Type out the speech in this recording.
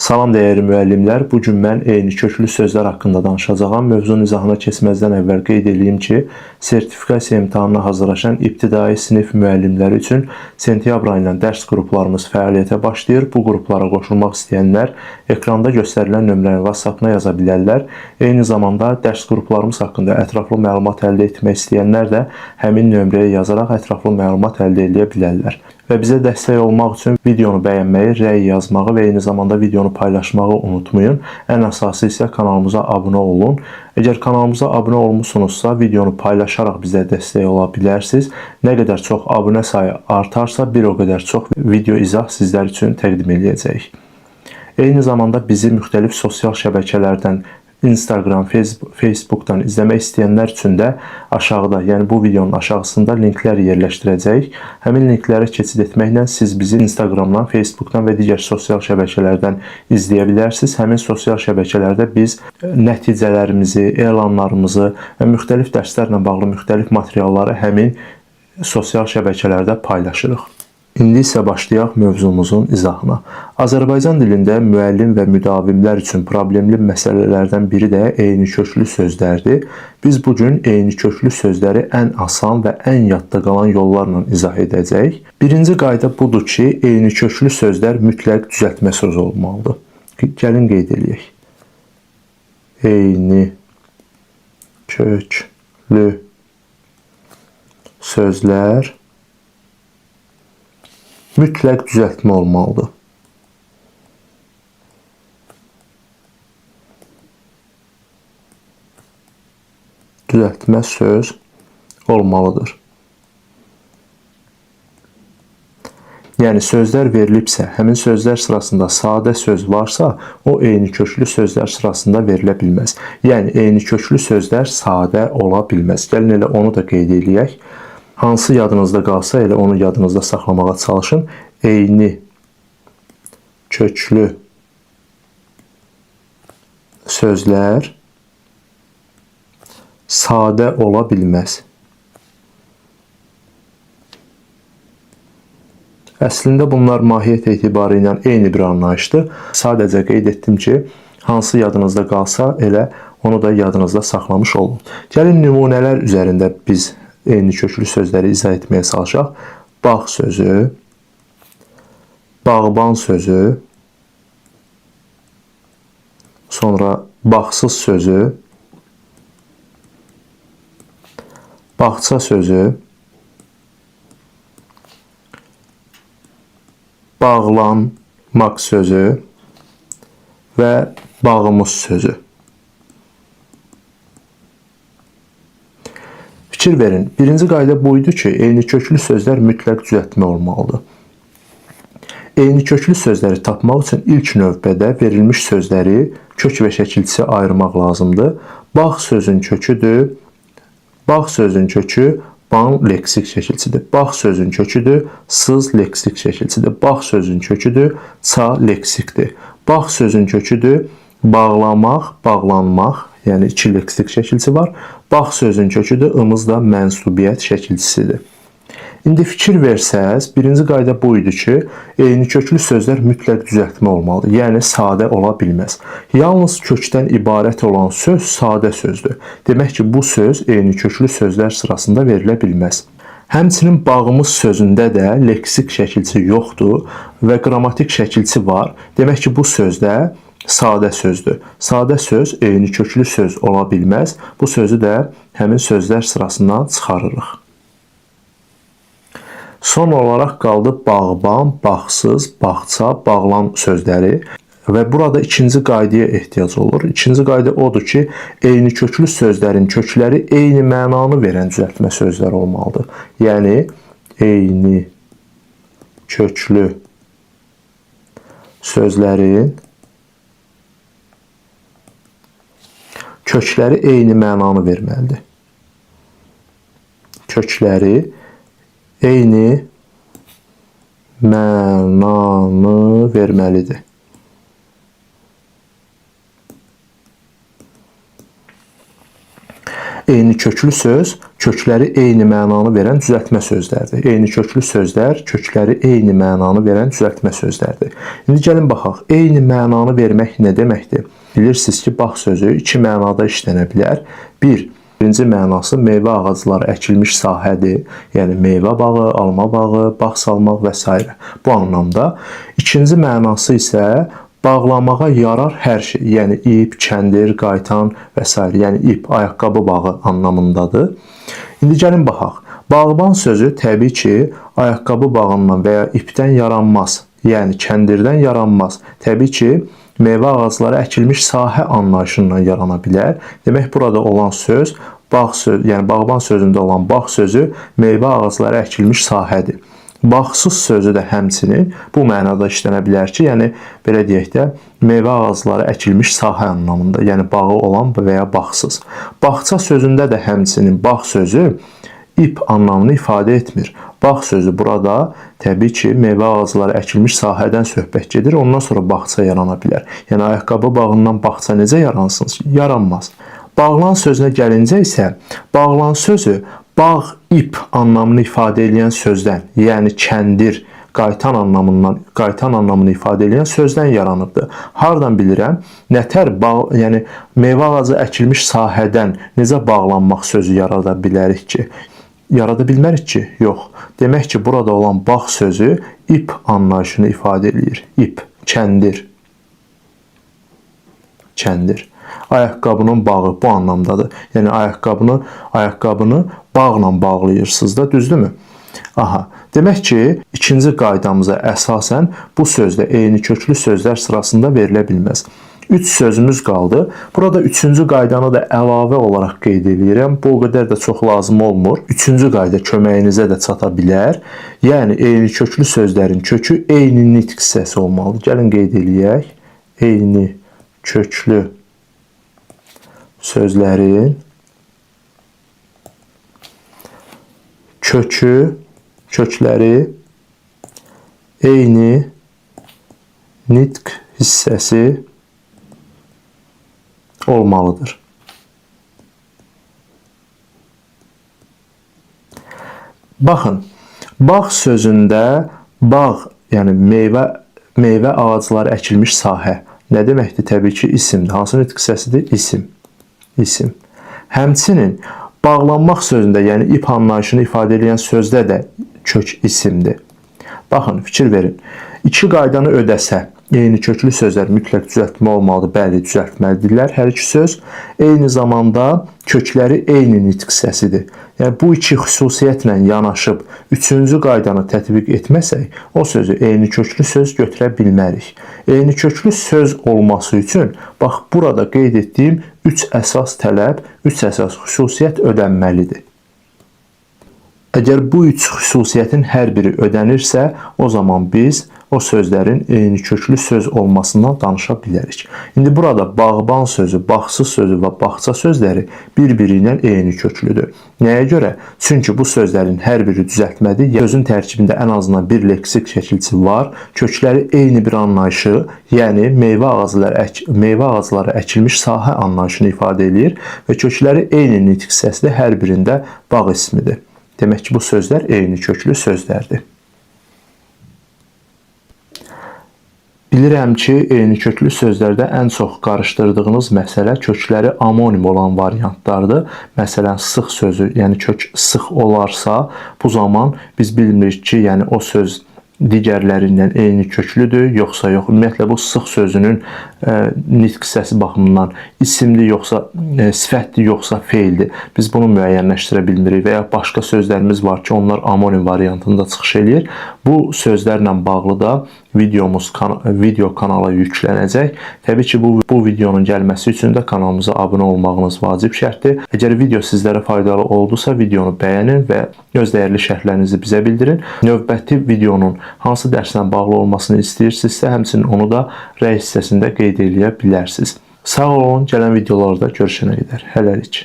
Salam dəyərli müəllimlər, bu gün mən eyni köklü sözlər haqqında danışacağam. Mövzunun izahına keçməzdən əvvəl qeyd edeyim ki, sertifikasiya imtahanına hazırlaşan ibtidai sinif müəllimləri üçün sentyabr ayından dərs qruplarımız fəaliyyətə başlayır. Bu qruplara qoşulmaq istəyənlər ekranda göstərilən nömrəni WhatsApp-na yaza bilərlər. Eyni zamanda dərs qruplarımız haqqında ətraflı məlumat əldə etmək istəyənlər də həmin nömrəyə yazaraq ətraflı məlumat əldə edə bilərlər. Və bizə dəstək olmaq üçün videonu bəyənməyi, rəy yazmağı və eyni zamanda videonu paylaşmağı unutmayın. Ən əsası isə kanalımıza abunə olun. Əgər kanalımıza abunə olmusunuzsa, videonu paylaşaraq bizə dəstək ola bilərsiniz. Nə qədər çox abunə sayı artarsa, bir o qədər çox video izah sizlər üçün təqdim eləyəcəyik. Eyni zamanda bizi müxtəlif sosial şəbəkələrdən Instagram, Facebookdan izləmək istəyənlər üçün də aşağıda, yəni bu videonun aşağısında linklər yerləşdirəcəyik. Həmin linklərə keçid etməklə siz bizi Instagramdan, Facebookdan və digər sosial şəbəkələrdən izləyə bilərsiniz. Həmin sosial şəbəkələrdə biz nəticələrimizi, elanlarımızı və müxtəlif dərslərlə bağlı müxtəlif materialları həmin sosial şəbəkələrdə paylaşırıq. İndi isə başlayaq mövzumuzun izahına. Azərbaycan dilində müəllim və müdavimlər üçün problemli məsələlərdən biri də eyni köklü sözlərdir. Biz bu gün eyni köklü sözləri ən asan və ən yadda qalan yollarla izah edəcəyik. Birinci qayda budur ki, eyni köklü sözlər mütləq düzəltmə sözü olmalıdır. Gəlin qeyd eləyək. Eyni köklü sözlər mütləq düzəltmə olmalıdır. Düzəltmə söz olmalıdır. Yəni sözlər verilibsə, həmin sözlər sırasında sadə söz varsa, o eyni köklü sözlər sırasında verilə bilməz. Yəni eyni köklü sözlər sadə ola bilməz. Gəlin elə onu da qeyd eləyək. Hansı yadınızda qalsa elə onu yadınızda saxlamağa çalışın. Eyni köklü sözlər sadə ola bilməz. Əslində bunlar mahiyyət etibarı ilə eyni bir anlayışdır. Sadəcə qeyd etdim ki, hansı yadınızda qalsa elə onu da yadınızda saxlamış olun. Gəlin nümunələr üzərində biz eyni köklü sözləri izah etməyə çalışaq. Bağ sözü, bağban sözü, sonra bağsız sözü, bağça sözü, bağlanmaq sözü və bağımız sözü. Fikir verin, birinci qayda bu idi ki, eyni köklü sözlər mütləq düzəltmə olmalıdır. Eyni köklü sözləri tapmaq üçün ilk növbədə verilmiş sözləri kök və şəkilçisi ayırmaq lazımdır. Bağ sözün köküdür. Bağ sözün kökü ban leksik şəkilçidir. Bağ sözün köküdür, sız leksik şəkilçidir. Bağ sözün köküdür, ça leksikdir. Bağ sözün köküdür, bağlamaq, bağlanmaq, yəni iki leksik şəkilçi var. Bağ sözün köküdür, ımız da mənsubiyyət şəkilçisidir. İndi fikir versəz, birinci qayda bu idi ki, eyni köklü sözlər mütləq düzəltmə olmalıdır. Yəni sadə ola bilməz. Yalnız kökdən ibarət olan söz sadə sözdür. Demək ki, bu söz eyni köklü sözlər sırasında verilə bilməz. Həmçinin bağımız sözündə də leksik şəkilçi yoxdur və qrammatik şəkilçi var. Demək ki, bu sözdə sadə sözdür. Sadə söz eyni köklü söz ola bilməz. Bu sözü də həmin sözlər sırasından çıxarırıq. Son olaraq qaldı bağban, bağsız, bağça, bağlan sözləri və burada ikinci qaydaya ehtiyac olur. İkinci qayda odur ki, eyni köklü sözlərin kökləri eyni mənanı verən düzəltmə sözlər olmalıdır. Yəni eyni köklü sözlərin kökləri eyni mənanı verməlidir. Kökləri eyni mənanı verməlidir. Eyni köklü söz kökləri eyni mənanı verən düzəltmə sözlərdir. Eyni köklü sözlər kökləri eyni mənanı verən düzəltmə sözlərdir. İndi gəlin baxaq. Eyni mənanı vermək nə deməkdir? Bilirsiniz ki, bağ sözü iki mənada işlənə bilər. Birinci mənası meyvə ağacları əkilmiş sahədir. Yəni meyvə bağı, alma bağı, bağ salmaq və s. Bu anlamda. İkinci mənası isə bağlamağa yarar hər şey. Yəni ip, kəndir, qaytan və s. Yəni ip, ayaqqabı bağı anlamındadır. İndi gəlin baxaq. Bağban sözü təbii ki, ayaqqabı bağından və ya ipdən yaranmaz. Yəni kəndirdən yaranmaz. Təbii ki, meyvə ağacları əkilmiş sahə anlayışından yarana bilər. Demək, burada olan söz bağ söz, yəni bağban sözündə olan bağ sözü meyvə ağacları əkilmiş sahədir. Bağsız sözü də həmçinin bu mənada işlənə bilər ki, yəni belə deyək də, meyvə ağacları əkilmiş sahə anlamında, yəni bağı olan və ya bağsız. Bağça sözündə də həmçinin bağ sözü ip anlamını ifadə etmir. Bağ sözü burada təbii ki, meyvə ağacları əkilmiş sahədən söhbət gedir, ondan sonra bağça yarana bilər. Yəni ayaqqabı bağından bağça necə yaransın? Yaranmaz. Bağlan sözünə gəlincə isə, bağlan sözü bağ, ip anlamını ifadə edən sözdən, yəni kəndir, qaytan anlamını ifadə edən sözdən yaranıbdır. Hardan bilirəm? Nətər bağ, yəni meyvə ağacı əkilmiş sahədən necə bağlanmaq sözü yarada bilərik ki? Yarada bilmərik ki? Yox. Demək ki, burada olan bağ sözü ip anlayışını ifadə eləyir. İp, kəndir. Kəndir. Ayaqqabının bağı bu anlamdadır. Yəni ayaqqabını bağla bağlayırsınız da, düzdürmü? Aha. Demək ki, ikinci qaydamıza əsasən bu sözdə eyni köklü sözlər sırasında verilə bilməz. 3 sözümüz qaldı. Burada üçüncü qaydanı da əlavə olaraq qeyd edirəm. Bu o qədər də çox lazım olmur. Üçüncü qayda köməyinizə də çata bilər. Yəni eyni köklü sözlərin kökü eyni nitq hissəsi olmalıdır. Gəlin qeyd eləyək. Eyni köklü sözlərin kökləri eyni nitq hissəsi olmalıdır. Baxın, bağ sözündə bağ, yəni meyvə ağacları əkilmiş sahə nə deməkdir? Təbii ki, isimdir. Hansı nitq hissəsidir? İsim. İsim. Həmçinin bağlanmaq sözündə, yəni ip anlayışını ifadə edən sözdə də kök isimdir. Baxın, fikir verin. İki qaydanı ödəsə, eyni köklü sözlər mütləq düzəltmə olmalıdır. Bəli, düzəltməlidirlər hər iki söz. Eyni zamanda kökləri eyni nitq hissəsidir. Yəni bu iki xüsusiyyətlə yanaşıb üçüncü qaydanı tətbiq etməsək, o sözü eyni köklü söz götürə bilmərik. Eyni köklü söz olması üçün bax burada qeyd etdiyim 3 əsas tələb, 3 əsas xüsusiyyət ödənməlidir. Əgər bu üç xüsusiyyətin hər biri ödənirsə, o zaman biz o sözlərin eyni köklü söz olmasından danışa bilərik. İndi burada bağban sözü, bağsız sözü və bağça sözləri bir-biri ilə eyni köklüdür. Nəyə görə? Çünki bu sözlərin hər biri düzəltmədir. Sözün tərkibində ən azından bir leksik şəkilçi var. Kökləri eyni bir anlayışı, yəni meyvə ağacları əkilmiş sahə anlayışını ifadə eləyir və kökləri eyni nitq hissəsidir, hər birində bağ ismidir. Demək ki, bu sözlər eyni köklü sözlərdir. Bilirəm ki, eyni köklü sözlərdə ən çox qarışdırdığınız məsələ kökləri amonim olan variantlardır. Məsələn, sıx sözü, yəni kök sıx olarsa, bu zaman biz bilmirik ki, yəni o söz digərləri ilə eyni köklüdür, yoxsa yox. Ümumiyyətlə, bu sıx sözünün nitq hissəsi baxımından isimdir, yoxsa sifətdir, yoxsa feildir. Biz bunu müəyyənləşdirə bilmirik və ya başqa sözlərimiz var ki, onlar amonim variantında çıxış eləyir. Bu sözlərlə bağlı da video kanala yüklənəcək. Təbii ki, bu videonun gəlməsi üçün də kanalımıza abunə olmağınız vacib şərtdir. Əgər video sizlərə faydalı oldusa, videonu bəyənin və öz dəyərli şərhlərinizi bizə bildirin. Növbəti videonun hansı dərslə bağlı olmasını istəyirsinizsə, həmçinin onu da rəy hissəsində qeyd eləyə bilərsiniz. Sağ olun, gələn videolarda görüşənə qədər. Hələlik.